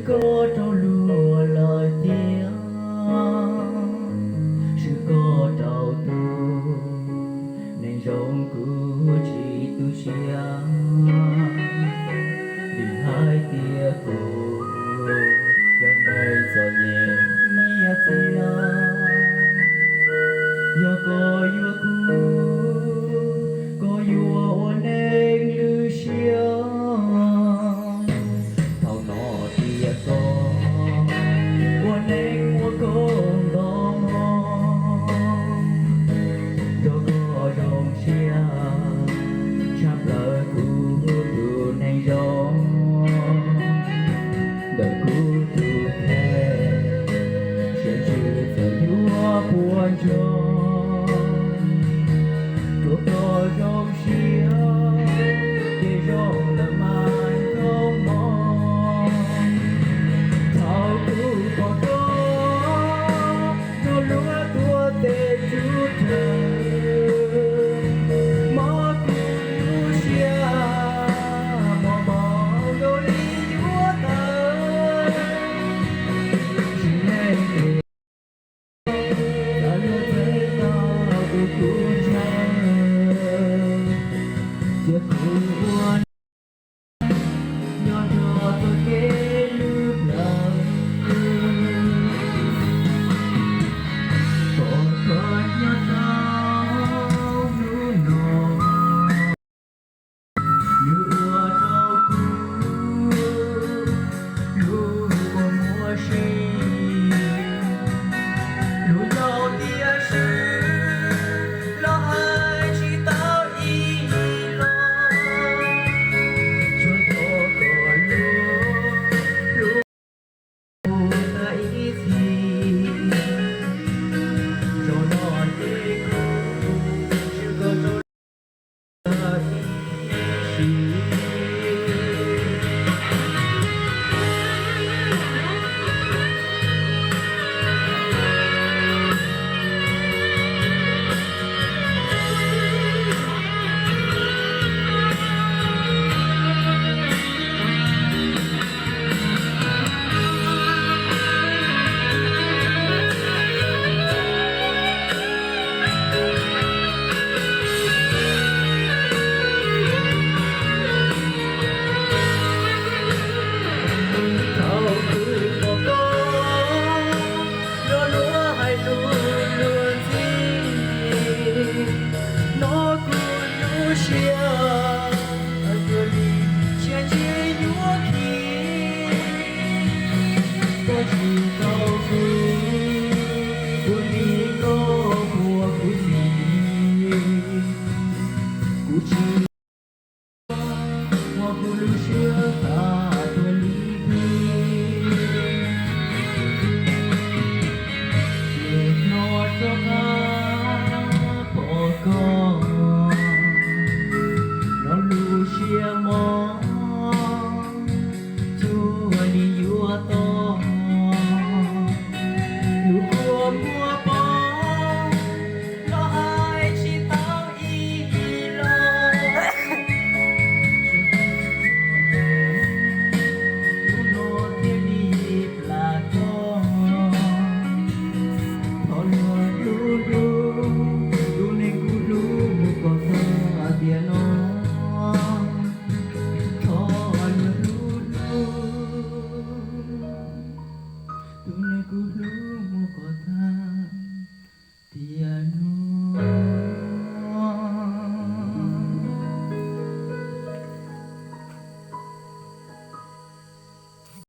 Koj rau luag lawm tiag, swb koj rau tus neeg zoo kuv tsis tu siab. Vim hais tias kuv yog neeg txom nyem nyiaj txiag, yog koj yuav kuv, koj yuav ua neeg lwj siab. Thaum no tias koj ua neeg muaj koob nto hmoov, nrog koj zoo siab tshaj plaws kuv tus neeg zoo. Ntawm kuv tus kheej, siab ntsws txawm yuav puas ntsoog, tsuav koj zoo siab ces zoo lawm mas zoo mog. Thaum kuv pom koj nrog luag tuav tes tsub rag, mob kuv lub siab, mos mos nkaus li yuav tawg. Tsis neeg tes txawv luag txeeb tau tus kuv ntshaw, cia kuv ua neeg nyob nrog txoj kev lwj plawv. Pom koj nyob tau hnub no, nws ua rau kuv lub kua muag sib, lub ncauj tiaj swb los hais tsis tau ib los, tsuas thov kom lub hlub tag ib txhis. Zaum no ces kuv swb koj rau luag ib sim. Thaum kuv pom koj nrog luag hais lus luag ntxhi, no kuv lub siab cuag li siab ntsws yuav khi. Koj tsis tau kuv, kuv li koj puas kuv txiv, kuv tsis muaj kuv lub